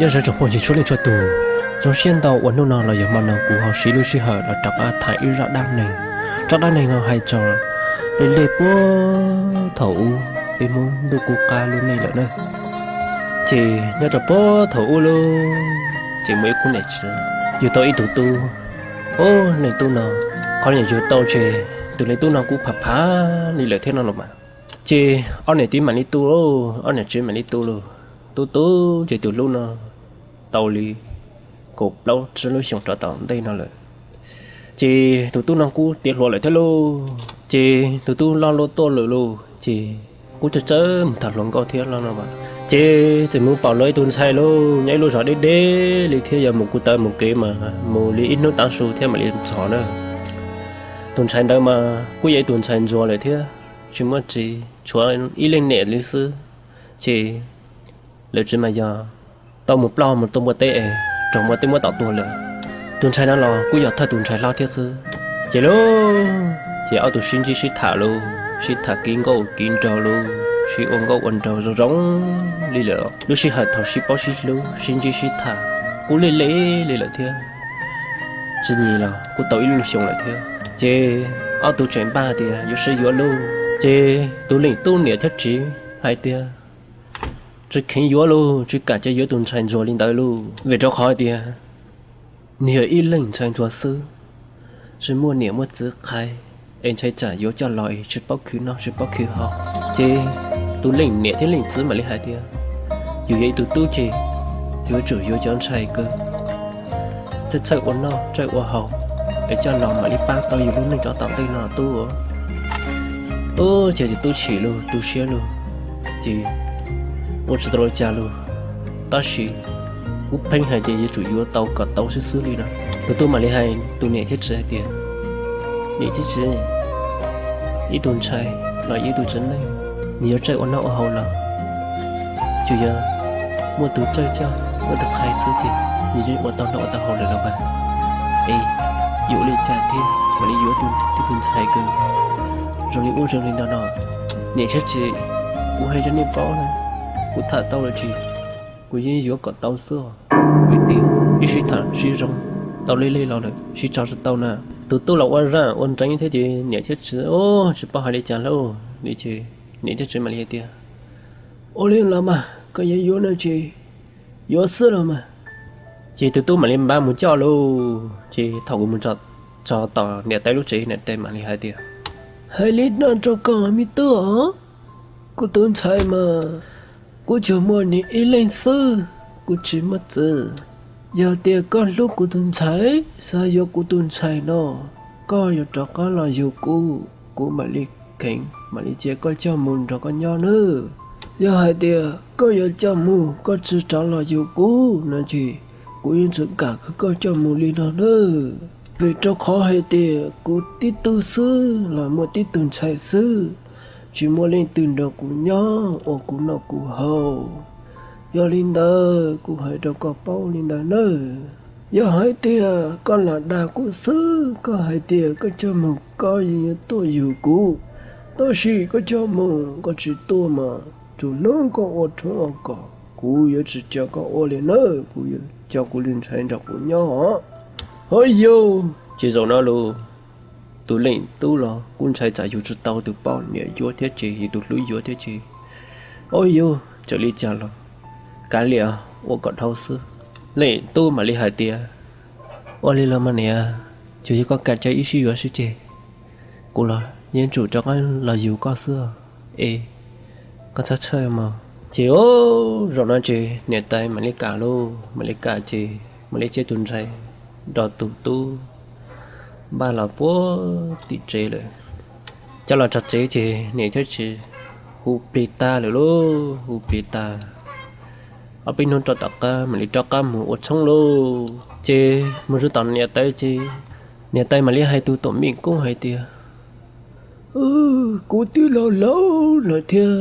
Nyob zoo tsoom phooj ywg txhua leej txhua tus, zoo siab ntau uas hnub no los yog hmo no kuv ho siv lub sij hawm los rov qab tham ib zaj dab neeg. Zaj dab neeg no hais txog lej lej puag thaum ub peb Hmoob ntuj qub qab lub neej lawm na. Ces nyob rau puag thaum ub lauj, ces muaj ib khub niam txiv yug tau ib tug tub. Ub, leej tub no, qhov niam yug tau ces tus leej tub no kuj phav phav li lawm thiab no los mas. Ces ob niam txiv mam li tu lauj, ob niam txiv mam li tu lauj. Tu tu ces tus hlub no tau li kaum plaub tsib lub xyoos rov tom ntej no lawm. Ces tus tub no kuj tiav hluas lawm thiab lauj, ces tus tub loj luaj tuaj lawm lauj, ces kuj txawj txawj mus tham hluas nkauj thiab no los mas. Ces txawm mus pom lawv ib tug ntxhais lauj, nyob ib lub zos deb deb li thiab, yog mus kuv taw mus kev mas mus li ib hnub tav su thiab mam li txog na. Tus ntxhais ntawd mas kuj yog ib tug ntxhais ntsuag lawm thiab, tsis muaj txiv, tshuav ib leej niam li xwb. Ces lawv txiv mas yog tau mus ploj mus tua npua teb es raug npua teb muab tom tuag lawm. Tus ntxhais no los kuj yog thawj tus ntxhais hlob thiab xwb. Ces lauj, ces ob tug sib ntsib sib tham lauj, sib tham kev nkauj kev nraug lauj, sib ua nkauj ua nraug zoo zoo li lawm. Lub sij hawm thaum sib paub sib hlub sib ntsib sib tham kuj lej lej li lawm thiab, tsis nyiam los kuj tau ib lub xyoos lawm thiab. Ces ob tug tseem npaj tias yuav sib yuav lauj, ces tus leej tub niam thiab txiv hais tias tsis kheev yuav lauj, tsis kam cia yuav tus ntxhais ntsuag li ntawd lauj, vim rau qhov tias nws yog ib leej ntxhais ntsuag xwb, tsis muaj niam muaj txiv qhais, es ntshai tsam yuav coj los es tsis paub khwv noj tsis paub khwv haus. Ces tus leej niam thiab leej txiv mam li hais tias yus yog ib tug tub ces yuav tsum yuav cov ntxhais kawg, txawj txawj ua noj txawj ua haus, es coj los mam li pab tau yus lub neej rov tom ntej no tub. Ub, ces tus tub chim lauj, tu siab lauj, ces ua tsis tau li cas lauj. Tab sis kuj pheej hais tias yuav tsum yuav tau kom tau xwb xwb li no. Tus tub mam li hais tus niam thiab txiv hais tias, niam thiab txiv, ib tug ntxhais los yog ib tug txiv neej, nws yuav txawj ua noj ua haus los tsuas yog muaj tus txawj coj muaj tus qhais xwb ces nws yeej ua tau noj ua tau haus lawm los mas. Es yuav ua li cas thiaj mam li yuav tau tus ntxhais kawg zoo li ub zoo li no no? Niam thiab txiv, kuv hais rau nej paub na, kuv tham tau lawm ces kuv yeej yuav kom tau xwb. Vim tias wb sib tham sib zoo tau lej lej los lawm, sib tso tsis tau na. Tus tub los ua zaj ua ntseev thiab ces niam thiab txiv tsis paub hais li cas lauj. Ces niam thiab txiv mam li hais tias, ua li los mas, koj yuav yuav no ces yuav xwb los mas. Ces tus tub mam li npaj mus coj lauj. Ces thaum uas mus txog tom niam tais lub tsev, niam tais mam li hais tias, hais li no rau koj me tub os, kuv tus ntxhais mas kuv tsuas muaj nws ib leeg xwb, kuv tsis muaj txiv. Yog tias koj hlub kuv tus ntxhais, xav yuav kuv tus ntxhais no, koj yuav rov qab los yug kuv, kuv mam li kheev mam li cia koj coj mus nrog koj nyob nawb. Yog hais tias koj yuav coj mus koj tsis rov los yug kuv no ces kuv yeej tsis kam kom koj coj mus li no nawb. Vim rau qhov hais tias kuv tib tug xwb los muaj tib tug ntxhais xwb, tsis muaj leej twg nrog kuv nyob ua kuv noj kuv haus. Yog li ntawd kuv hais rau koj paub li ntawd nawb. Yog hais tias koj lam dag kuv xwb, koj hais tias koj coj mus koj yeej yuav tuaj yug kuv, tab sis koj coj mus koj tsis tuaj mas txhua hnub koj ua tshoob ua kos, kuv yuav tsis cia koj ua li nawb, kuv yuav coj kuv li ntxhais nrog kuv nyob. Ho yog ces zaum no los tus leej tub los kuj ntshai tsam yug tsis tau tus poj niam yuav thiab ces yog tus hlub yuav thiab ces, o yog txawm li cas los kav liam ua kom dhau xwb. Leej tub mam li hais tias, ua li los mas niam, tsuas yog koj kam cia wb sib yuav xwb ces kuv los yeej tsum rov qab los yug koj xwb es koj txhob txhawj mog. Ces zaum no ces niam tais mam li kam lauj, mam li kam ces mam li coj tus ntxhais nrog tus tub npaj los puag tim tsev lawm. Coj los txog tsev ces niam thiab txiv hu plig tag lawm lauj, hu plig tag. Ob peb hnub rau tom qab mam li rov qab mus ua tshoob lauj. Ces mus txog tom niam tais ces niam tais mam li hais tus tuam mej koob hais tias, kuv twb laus laus lawm thiab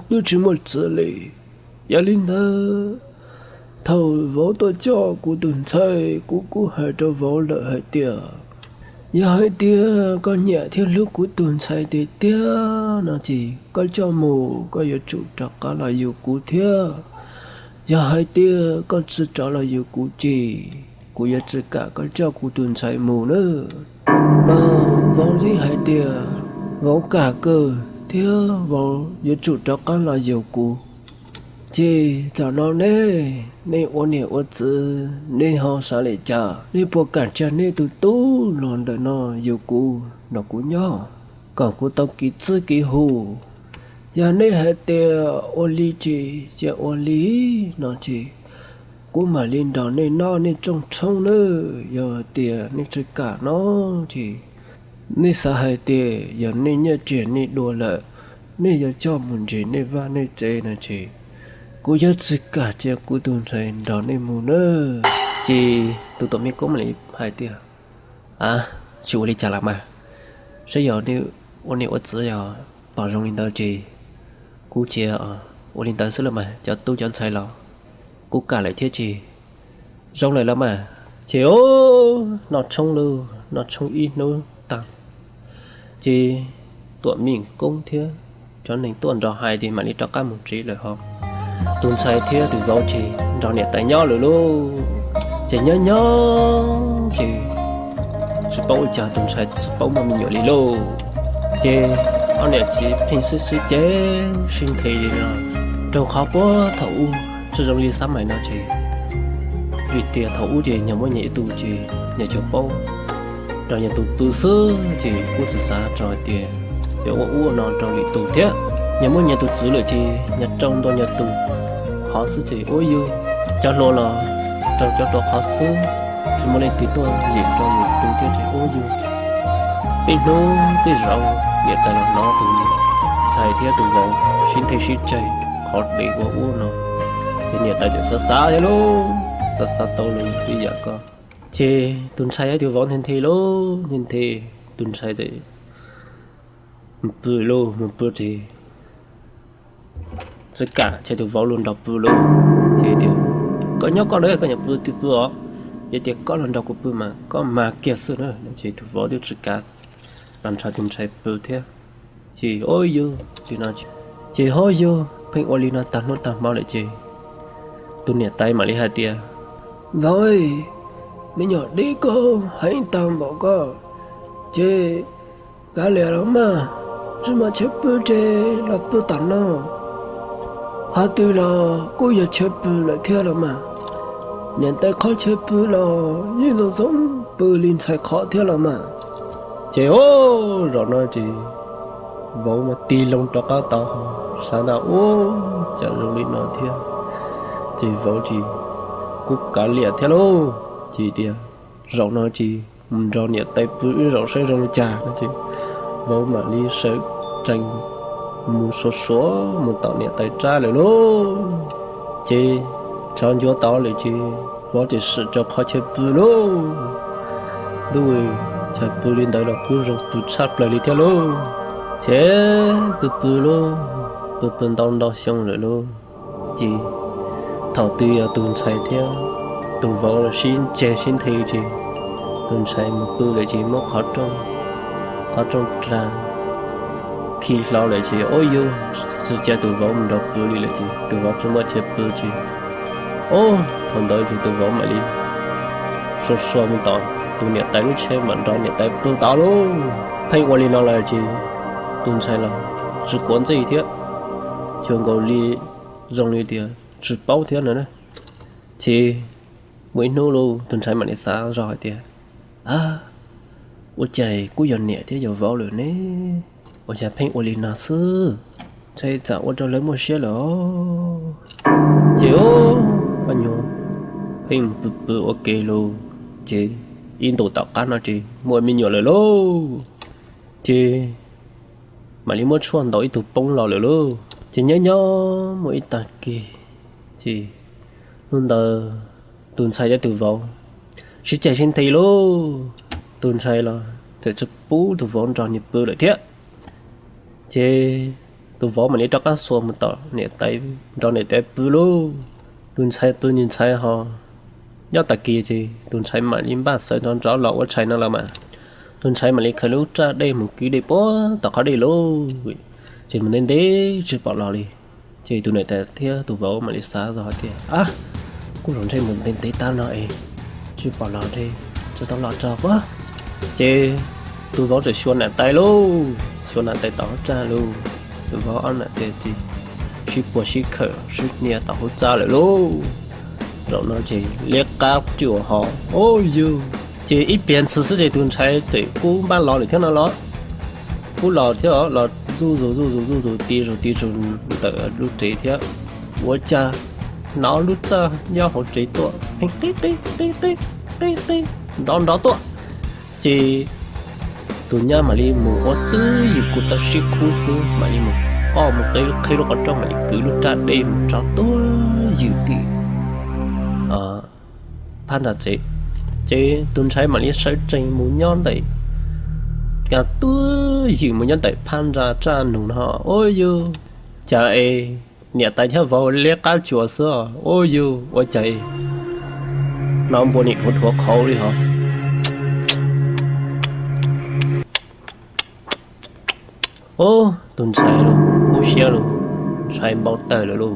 twb tsis muaj txiv li. Yog li ntawd, thaum vauv tuaj coj kuv tus ntxhais, kuv kuj hais rau vauv lawm hais tias, yog hais tias koj nyiam thiab hlub kuv tus ntxhais tiag tiag no ces koj coj mus koj yuav tsum rov qab los yug kuv thiab. Yog hais tias koj tsis rov los yuav kuv ces kuv yuav tsis kam koj coj kuv tus ntxhais mus nawb. Mas vauv ntxib hais tias vauv kam kawg thiab vauv yuav tsum rov qab los yuav kuv. Ces tam no nej, nej ua niam ua txiv nej ho xav li cas? Nej puas kam tsa nej tus tub los ntawm no yuav kuv nrog kuv nyob, kom kuv tau kev txwj kev hu? Yog nej hais tias ua li ces cia ua li no ces kuv mam li nrog nej noj nej rooj tshoob nawb. Yog tias nej tsis kam no ces nej xav hais tias yog nej nyiaj tseg nej dua lawm, nej yuav coj mus nres nej vaj nej tsev no ces kuv yuav tsis kam cia kuv tus ntxhais nrog nej mus nawb. Ces tus tuam mej koob mam li hais tias, a, tsis ua li cas los mas, saib yog nej ua niam ua txiv yog pom zoo li ntawd ces kuv cia ua li ntawd xwb los mas, cov tub cov ntxhais los kuv kam lawm thiab ces zoo lawm los mas. Ces o, noj tshoob lauj, noj tshoob ib hnub tag ces tuam mej koob thiab cov neeg tuaj nrog hais ces mam li rov qab mus tsev lawm ho. Tus ntxhais thiab tus vauv ces nrog niam tais nyob lawm lauj. Ces nyob nyob ces tsis paub ua cas tus ntxhais tsis paub muaj me nyuam li lauj. Ces ob niam txiv pheej sib sib ceg sib nthe li no rau qhov puag thaum ub tsis zoo li xab mais no ces, vim tias thaum ub ces nyias muaj nyias ib tug ces nyias tsuas paub nrog nyias tus pw xwb ces kuj tsis xav txog hais tias yuav ua ub ua no rau lwm tus thiab. Nyias muaj nyias tus txwv lawm ces nyias rau ntua nyias tus qhov xwb ces ua yug, cov hluas los rau cov hluas qhov xwb, tsis muaj leej twg tuaj lim rau lwm tus thiab ces ua yug. Tej hnub tej zaus niam tais los hnov tus ntxhais thiab tus vauv sib nthe sib ceg qhov dev ua ub no, ces niam tais txawm xav xav thiab lauj, xav xav tau li tej yam ko. Ces tus ntxhais thiab tus vauv nthe nthe lauj, nthe nthe, tus ntxhais mus pw lauj, mus pw ces tsis kam cia tus vauv los nrog pw lauj. Ces tias, koj nyob koj na, koj nyob pw twg pw os, yog tias koj los nrog kuv pw mas koj mag kiag xwb na. Ces tus vauv twb tsis kam los nrog tus ntxhais pw thiab. Ces o yug li no, ces ho yug pheej ua li no tag hnub tag hmo lawm ces tus niam tais mam li hais tias, vauv, me nyuam dib koj heev tag npaum ko ces kav liam los mas, tsis muaj chaw pw ces los pw tom no. Qhov twg los kuj yog chaw pw lawm thiab los mas, niam tais qhov chaw pw los yeej zoo zoo pw li ntxhais qhov thiab los mas. Ces o, zaum no ces vauv mas tig loo rov qab tau, xav tias ua cas zoo li no thiab, ces vauv ces kuj kav liam thiab lauj. Ces tias zaum no ces mus nrog niam tais pw ib zaug saib zoo li cas no ces vauv mam li sawv tsees mus suav suav mus tom niam tais tsab lawm lauj. Ces thaum ncuav tau lawm ces vauv txawm sim rau qhov chaw pw lauj. Ntuj, chaw pw li ntawd los kuj zoo pw tshaj plaws li thiab lauj. Ces pw pw lauj, pw pw ntau ntau xyoo lawm lauj. Ces thaum twg yog tus ntxhais thiab tus vauv los sib ntse sib nthe ces tus ntxhais mus pw lawm ces muab qhov rooj, qhov rooj ra khi hlo lawm ces ua yug, tsis cia tus vauv mus nrog pw li lawm ces tus vauv tsis muaj chaw pw ces, o, thaum ntawd ces tus vauv mam li suav suav mus tom tus niam tais lub tsheb mam nrog niam tais pw tod lauj. Pheej ua li no lawm ces tus ntxhais los tsis quav ntsej thiab, cuag nkaus li zoo li tias tsis paub thiab no na. Ces muaj ib hnub lauj tus ntxhais mam li xav zog hais tias, a, ua cas kuj yog niam thiab yog vauv lawm ne, ua cas pheej ua li no xwb, ntshe tsam ua rau lawv muaj siab lawm os. Ces o, pheej mus pw pw ua ke lauj, ces ib ntus tom qab no ces muaj me nyuam lawm lauj. Ces mam li muab tshuaj ntaus ib tug poob los lawm lauj. Ces nyob nyob muaj ib tag kis, ces hnub ntawd tus ntxhais thiab tus vauv sib cav sib nti lauj. Tus ntxhais los txawm tsis pub tus vauv nrog nws pw lawm thiab. Ces tus vauv mam li rov qab xuas mus tom niam tais, nrog niam tais pw lauj. Tus ntxhais pw nws ntxhais ho. Nyob tag kis ces tus ntxhais mam li npaj xaws nrov nrov los ua tshais no los mas, tus ntxhais mam li khaws lub raj dej mus kwv dej puag tom qhov dej lauj. Ces mus ntev ntev tsis pom los li. Ces tus niam tais thiab tus vauv mam li xav zog hais tias, a, kuv zaum ntshe mus ntev ntev tag no es tsis pom los, tsis tau los tso pab. Ces tus vauv txawm xyuas niam tais lauj, xyuas niam tais tom hauv txaj lauj. Tus vauv ob niam tais ces sib puag sib khawm sib hnia tom hauv txaj lawm lauj. Zaum no ces liab qab cuam ho, o yug. Ces ib pliag ntxhw xwb ces tus ntxhais txawm kub npaj los lawm thiab no los, kub los thiab los zuj zus zuj zus zuj zus ti zus ti zus ntawm lub tsev thiab. Ua cas hnov lub txaj nyob hauv tsev tuaj qi qi qi qi qi qi qi nrov nrov tuaj. Ces tus nyab mam li mus ua twj ywm kuv tau sib khub xwb mam li mus, qoj mus qhib lub qhov rooj mam li kwv lub raj dej mus tso tuaj ywm tim phab ntsa tsev. Ces tus ntxhais mam li sawv tsees mus nyob ntawm, tuaj ywm mus nyob ntawm phab ntsa txaj nug no, ua yug, cas es niam tais thiab vauv liab qab cuam xwb, ua yug ua cas hnov npua nim dhuav dhuav qhauv li hos. Ub, tus ntxhais lub siab lug, ntxhais npau taws lawm lauj.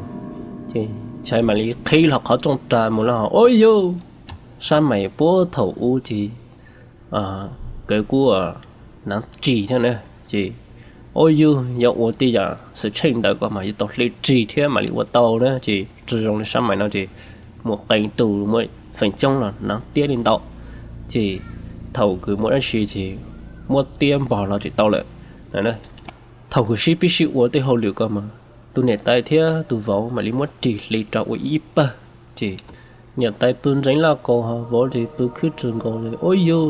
Ces ntxhais mam li qhib hlo qhov rooj ras mus los, ua yug, sab mais puag thaum ub ces kawg kuj hnav ris thiab na, ces ua yug yog ua tej yam xwm txheej ntawd ko mas yuav tau hle ris thiab mam li ua tau na, ces tsis zoo li sab mais no ces muaj qee tus muaj feem coob los hnav tiab li ntau, ces thaum kws muaj dab tsi ces muab tiab npog los tsis tau lawm. Thaum kws sib pib sib ua tej hauj lwm ko mas tus niam tais thiab tus vauv mam li muab ris hli rau ua ib pawg, ces niam tais pw ntxeev laj kaus ho vauv ces pw khwb tsuag nkaus li, ua yug,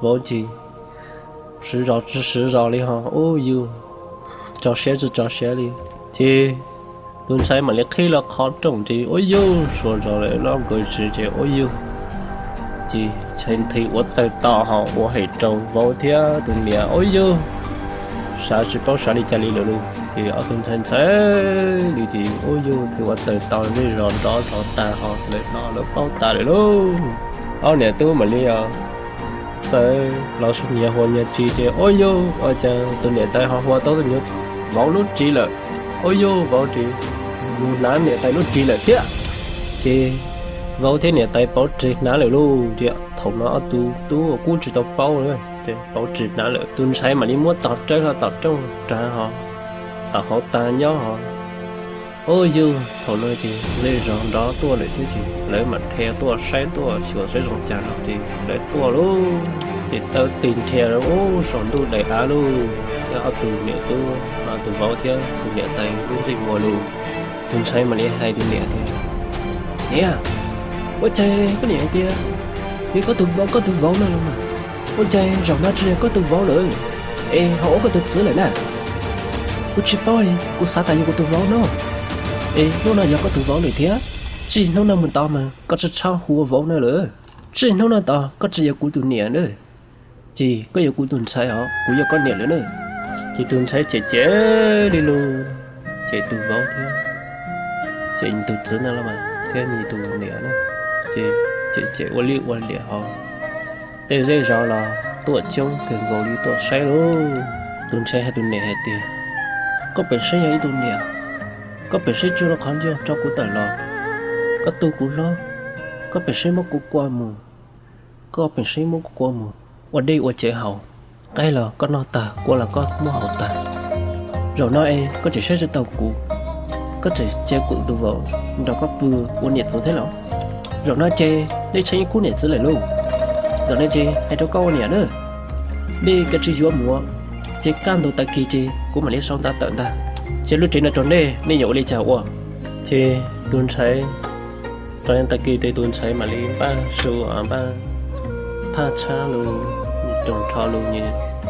vauv ces siv zog tsis siv zog li ho, ua yug, tso siab tsis tso siab li. Ces tus ntxhais mam li qhib los qhov rooj ces ua yug, suav zog lawm loj nkaus tsis ces ua yug, ces ntxhais nthe ua tawg tau ho ua hem rau vauv thiab tus niam, ua yug, xav tsis paub xav li cas li lawm lauj. Ces ob tug ntxhais ntxhais li ces ua yug nthe ua tawg tau zej zos nrov zov tag ho lawv no lawv paub tas lawm lauj. Ob niam tub mam li xav los nyias huas nyias ris ces ua yug, ua cas tus niam tais ho huas tau tus vauv lub ris lawm, ua yug, vauv ris mus hnav niam tais lub ris lawm thiab. Ces vauv thiab niam tais pauv ris hnav lawm lauj. Ces thaum no ob tug tub kuj tsis tau paub, ces pauv ris hnav lawm, tus ntxhais mam li muab tog rawb hlo tom rooj ras ho tom hauv tag nyob ho. Ua yug, thaum no ces zej zos nrov tuaj lawm thiab ces lawv mam dhia tuaj saib tuaj xyuas saib zoo cas no ces lawv tuaj lauj. Ces taw tig nrhia ub saum ntuj daim av lauj, yog ob tug niam tub, tus vauv thiab tus niam tais lub ntsej muag lauj. Tus ntxhais mam li hais tus niam tias, Niam, ua cas koj niam hais tias yog koj tus vauv, koj tus vauv no los mas, ua cas zaum no tsis yog koj tus vauv lawm, es ho ua koj tus txiv lawm na? Kuv tsis paub, kuv xav tas yog kuv tus vauv no, es hnub no yog koj tus vauv lawm thiab. Txij hnub no mus tod mas koj tsis txhob hu ua vauv no lawm. Txij hnub no tod koj tsis yog kuv tus niam na, ces koj yog kuv tus ntxhais os, kuv yog koj niam lawm na. Ces tus ntxhais cem cem li lauj, ces tus vauv thiab, ces tus txiv no los mas thiab nws tus niam na, ces cem cem ua liaj ua liam ho. Tej zej zos los tuaj coob kawg nkaus li tuaj saib lauj. Tus ntxhais hais tus niam hais tias, Koj pem seb yog ib tug niam, koj pem seb tsuj lub qhov ncauj rau kuv tawm los, koj tu kuv hlob, koj pem seb muab kuv kua mus, koj pem seb muab kuv kua mus ua dej ua cawv haus, qaib los koj noj tag, kua los koj muab haus tag. Zaum no es koj tseem saib tsis taus kuv, koj tseem cia kuv tus vauv nrog koj pw ua niam txiv thiab los? Zaum no ces nej tsis yog kuv niam txiv lawm lauj. Zaum no ces hais rau koj ua niam na, nej kav tsij yuav mus, ces kaj ntug tag kis ces kuv mam li sau ntawv tawm ntag. Ces lub tsev no rau nej, nej yuav ua li cas ua. Ces tus ntxhais, rau tag kis ces tus ntxhais mam li npaj su, npaj thaj txhab lug, roos rho lug,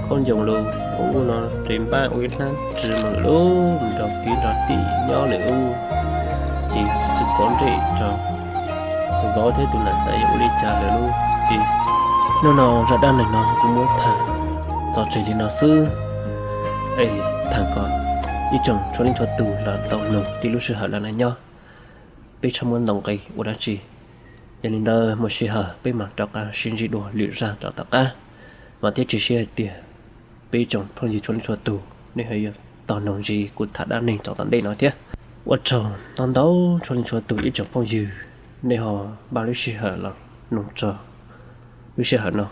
khaub ncaws lug, ua ub no ces npaj ua ib hnab ris mus lawm lauj, mus nrog kwv nrog tij nyob lawm lauj. Ces txwm pov ntsej rau tus vauv thiab tus niam tais yuav ua li cas lawm lauj. Ces hnub no zaj dab neeg no kuv muab tham txog tseg li no xwb. Es tham kom ib tsoom txhua leej txhua tus los tau mloog txij lub sij hawm los nyob, peb txhob muab ntau nqi ua dab tsi. Yog li ntawd muaj sij hawm peb mam rov qab sib ntsib dua lwm zaj rov tom qab. Vam thiab cia siab hais tias peb ib tsoom phooj ywg txhua leej txhua tus nej ho yuav tau mloog ntsis kuv tham dab neeg rau tom ntej no thiab. Ua tsaug ntau ntau txhua leej txhua tus ib tsoom phooj ywg, nej ho npaj lub sij hawm los mloog txog lub sij hawm no.